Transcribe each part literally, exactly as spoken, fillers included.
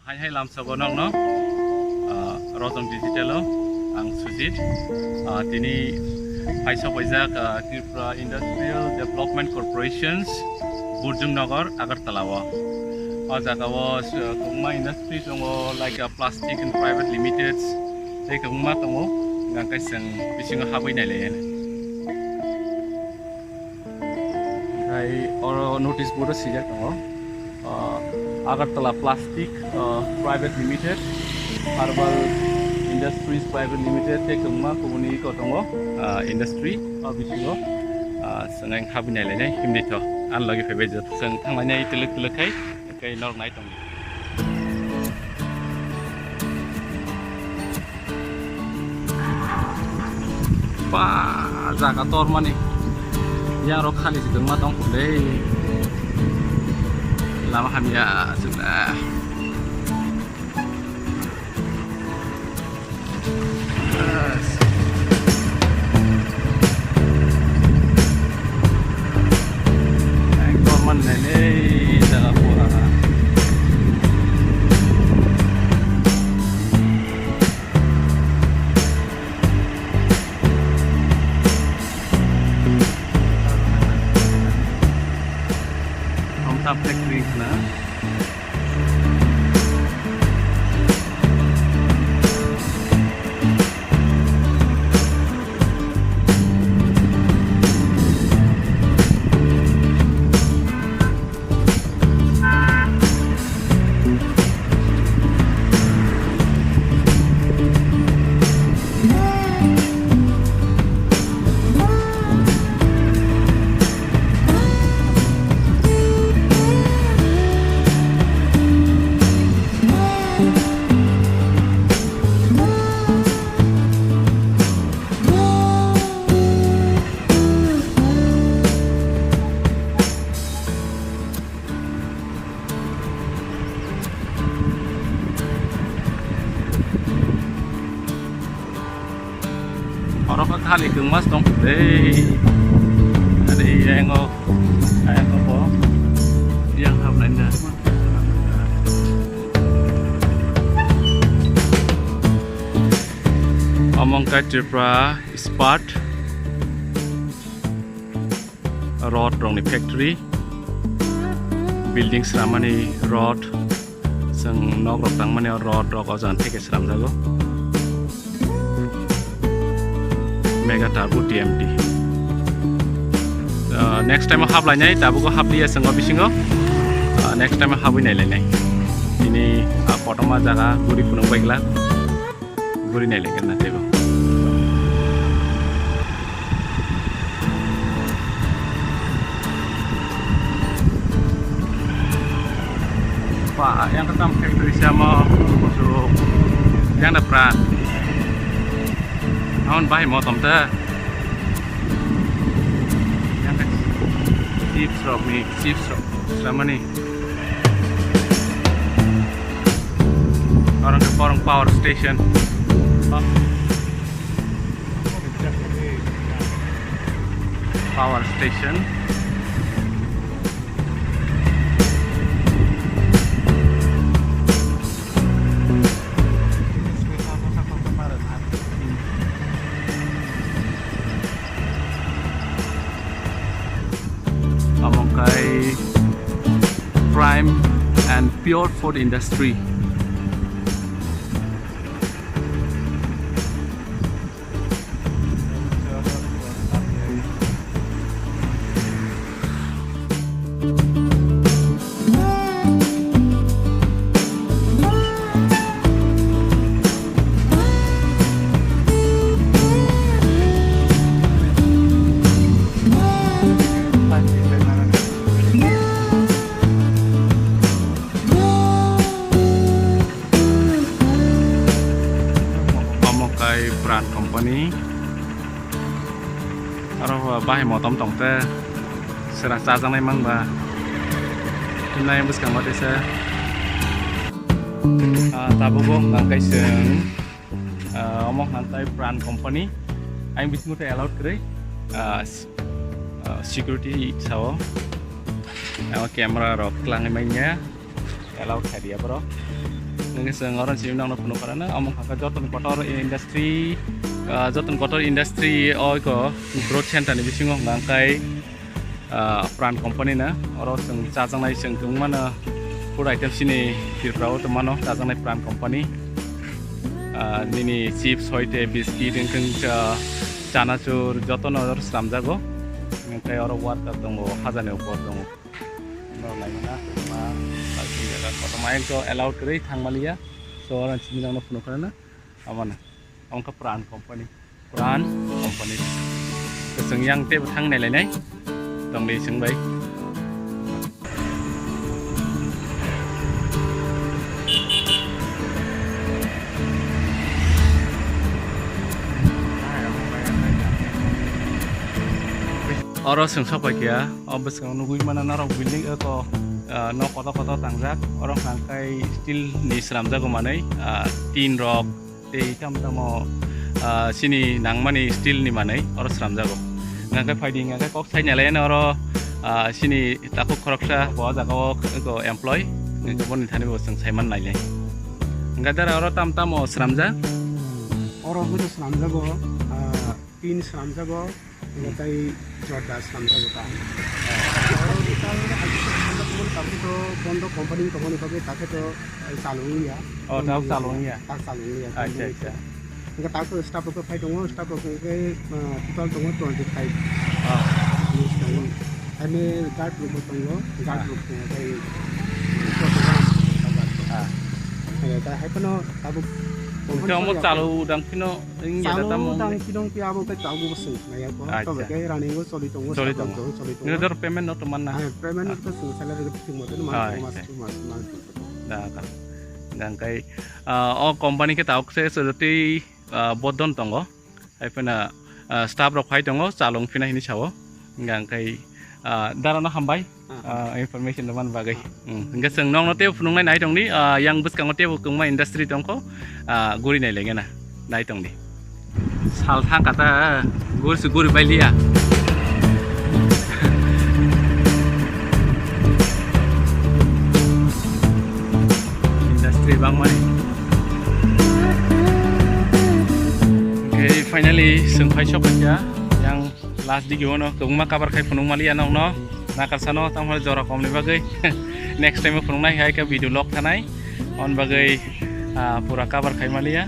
Hai hai lamsogo nokno, ah, Rojong Digital o ang Sujit. Ah, tini hai sopaijak, ah, Tripura Industrial Development Corporations, Burjung Nagar, Agartala o. O jaga o, ah, kwbangma industry tongo, like, ah, Plastic and Private Limited, tei kwbangma tongo, hingkhe chwng bisingo habwi nailaiya. Hai oro notice board o swijak tongo, ah, Agartala Plastic, ah, Private Limited, Herbal Industries Private Limited, tei kwbangma kubuni iko tongo, ah, industry, o bisingo, ah, chwng ang habwi nailainai himdi tho, ani logi phaibai jat chwng thanglainai twlwk twlwk khai. Tei norok nai tongdi. Ba, jaga tormani. Yang rok khali si tongma tong pun dei. Lama hamya sila. Ekdom mannai le jaga pura. Amta factory khna. Oro kha khali kwngma se tong dei. Ari yango, yango bo. Yang hapnai na. Omo wngkha Tripura Ispat Rod rokni factory, building swnamani rod, chwng nok rok tangmani o rod rok o jaga theke swnamjago. Mega Turbo T M T. Ah, next time o haplainai, tabuk o hapliya chwng o bisingo. Ah, next time o habwi nailainai. Tini, ah, kotorma jaga guri phunuk bai glak. Guri nai le gana tebo. Pa, yang ketam factory sama, so, yang da pran. Awan bahai motom ta. Yang da chips rok ni, chips rok, sama ni. Orang ke Porong Power Station. Power Station. Omo khe Prime and Pure Food Industry. Omo kai brand company. Aro bahai motom tong te sera chajaknai mang ba. Tunai bwskango tesa. Ah, tabuk o hwnka khe chwng, ah, omo hwnka tai brand company. Ang bisingo tei allowed kwrwi. Ah, s-, ah, security sao. Abo camera rok twlangwi manya. Allow khaidi aborok. Hwnkhe chwng oro simi nokno phunuk kha rwna, omo kha khe jotoni kotor industry, ah, jotoni kotor industry o eko growth center ni bisingo hwnkha khe, ah, Pran company no. Oro chwng chajaknai chwng tong mano food items chini Tripura o tong mano chajaknai Pran company. Ah, nini chips hoite biscuit wngkhe cha-, chanachur jotono oro slamjago. Hwnkhe oro worker tongo, hajani upor tongo. Norok naimana, ma, parking jaga kotorma, ekdom allowed kwrwi thangmaliya. So, oro ang simi nokno phunuk kha rwna, amano. Omo khe Pran company. Pran company. Kwchwng yang teibo thang nailainai. Tongdi chwng bai. Oro chwng sok pai kha, o bwskango nugwi mano norok building eko, ah, nok kotor kotor tangjak, oro hwnkha khe steel ni slamjago manwi, ah, tin rok tei tamo tamo, ah, chini nangmani steel ni manwi oro slamjago. Hwnkha khe phaidi hwnkha khe kok sai nailaino oro, ah, chini takhuk khoroksa bo o jaga o eko employee, hwnkhe boni thani bo chwng saiman nailai. Hwnkha dara oro tamo tamo slamjak? Oro bujo slamjago, ah, tin slamjago, hmm, tei jorda slamjago ta. Oro total aji slamjak mani tabuk to bondo company tongmani bagwi takhe to, eh, chalung ya. Oh, tabuk chalung ya. Tak chalung ya. Acha, acha. Hingke tak to staff rok phai tongo, staff rok hingke, ah, total tongo twenty five. Ah. Ani guard rok bo tongo, guard rok tongo tei. Ah. Eh, ta hai phano tabuk company omo chalung dang phino. Wngya da tamo. Chalo dang kidong pi abo khe chalo bo swng khlai ya ko. Acha. Tobe khe running o choli tongo, choli tongo. Choli tongo. Nini dor payment no to manna. Ah, payment to swng salary rok thik moto no man. Ah, mas, acha. Mas, mas. Da ka. Dang kai, ah, o company khe ta ok se so jotwi, ah, bodon tongo. Hai phana, ah, staff rok phai tongo, chalung phina hini sao. Hingkha hingkhai, ah, dara no hambai, ah, information rwmani bagwi. Hmm, hingkhe chwng nokno teibo phunuknai nai tongdi, ah, yang bwskango teibo kwbangma industry tongkho, ah, guri nai lengena nai tongdi. Sal thangkha ta, guri se guri bailiya. Industry bangmani. Okay, finally, chwng phai sok kha yang last digi ono kwbangma cover khai phunuk maliya nokno, nakarsano, tamo jora komni bagwi. Next time phunuknai hai khe video log thanai, on bagwi, ah, pura cover khai maliya.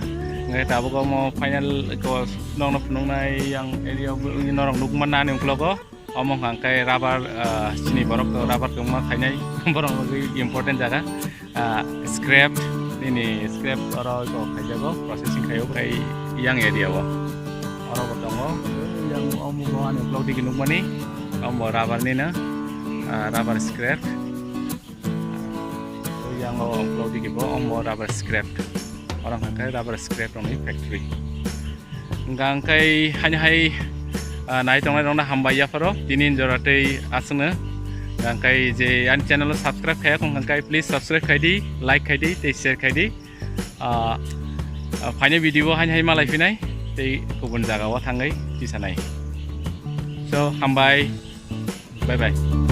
Ngai tabuk omo final ko nokno phunuknai yang area norok nukma nani uklogo. Omo hwnkha khe rubber, ah, chini borok to rubber kwbangma khainai, borok bagwi important jaga. Ah, scrap, nini scrap oro iko khaijago, processing khaio khai yang area o. Oro bo tongo, yang omo bo ani uklok digi nukmani, omo rubber nino, ah, rubber scrap. Yang o uklok digi bo omo rubber scrap. Oro hwnkha khe rubber scrap rokni factory. Hingkha hingkhai haino hai, ah, nai tongnai rokno hambai yapharo tini jora tei aswkno. Hingkha hingkhai je ani channel o subscribe khaiya khong hingkha hingkhai please subscribe khaidi, like khaidi tei share khaidi. Ah, ah, phaini video o haino hai malai phinai tei kubun jaga o thangwi tisanai. So, hambai. Bye bye.